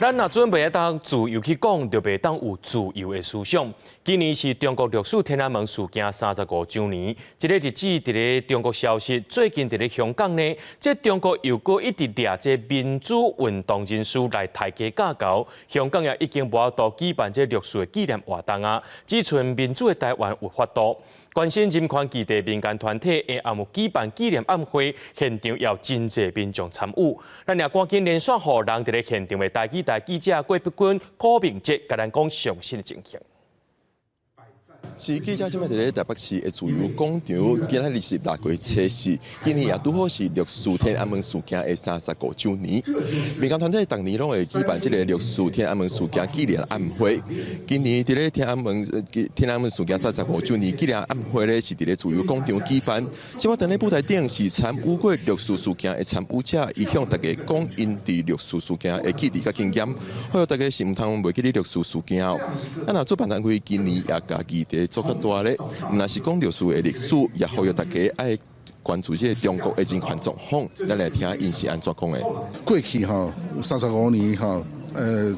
咱若準備會當自由去講，就袂當有自由的思想。今年是中國六四天安門事件35週年，這个日子佇咧中國消失。最近佇咧香港呢，這中國又閣一直掠這民主運動人士來刣雞鉸猴。香港也已經無法度舉辦這六四的紀念活動啊，只賰民主的台灣有法度。關心人權議題民間團體會暗有舉辦紀念晚會，現場也有真濟民眾參與。咱也趕緊連線予人佇咧現場的台語台記者郭碧君、柯明哲，共咱講上新的情形。是記者這擺佇咧台北市的自由廣場，今仔日是6月初四，今年也拄好是六四天安門事件的35週年。民間團體逐年攏會舉辦這个六四天安門事件紀念晚會。今年佇咧天安門事件三十五週年紀念晚會咧，是佇咧自由廣場舉辦。這擺佇咧舞台頂是參與過六四事件的參與者，伊向大家講𪜶佇六四事件的記憶佮經驗，呼籲大家是毋通袂記得六四事件哦。啊，若主辦單位今年也共議題做較大咧，毋但是講六四的歷史，也呼籲大家愛關注這个中國的人權狀況。咱來聽𪜶是按怎講的。過去吼三十五年吼，攏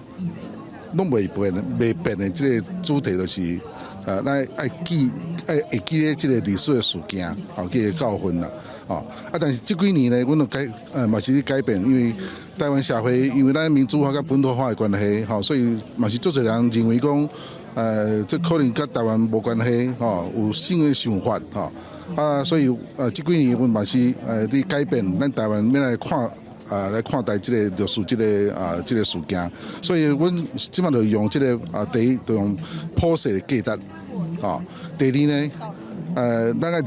袂變袂變的這个主題就是，咱愛記愛會記得這个歷史的事件，吼，這个教訓啦，吼。啊，但是這幾年呢，阮就改，嘛是咧改變，因為台灣社會因為咱民主化佮本土化的關係，吼，所以嘛是足濟人認為講，這可能佮台灣無關係，吼，有新的想法，吼，啊，所以這幾年阮嘛是佇改變，咱台灣欲來看。啊，來看待這个六四這个啊這个事件，所以阮這擺就用這个啊，第一就用普世的價值，吼，第二呢，咱愛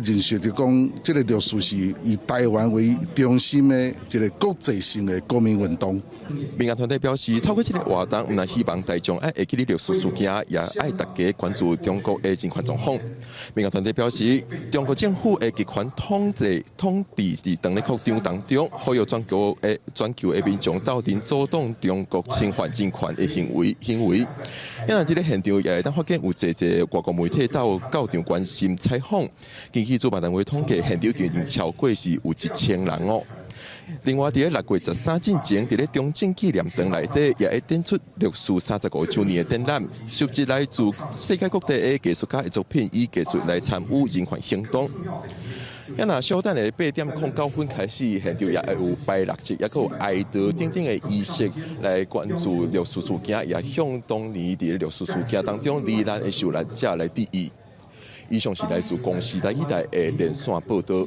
認識就講，這个六四是以台灣為中心的一个國際性的國民運動。民間團體表示，透過這个活動，毋但希望大眾愛會記得六四事件，也愛大家關注中國的人權狀況。民間團體表示，中國政府的極權統治佇當咧擴張當中，呼籲全球的民眾鬥陣阻擋中國侵犯人權的行為。因為佇咧現場也會當發現有濟濟外國媒體到場關心採訪。根據主辦單位統計，現場已經超過是有1000人哦。另外，佇咧6月13進前，佇咧中正紀念堂內底也會展出六四三十五週年的展覽，收集來自世界各地的藝術家的作品，以藝術來參與人權行動。啊，若小等的8點09分開始，現場也會有拜六節，抑閣有哀悼等等的儀式來關注六四事件，也向當年佇咧六四事件當中罹難的受難者來致意。以上是來自公視台語台的連線報導。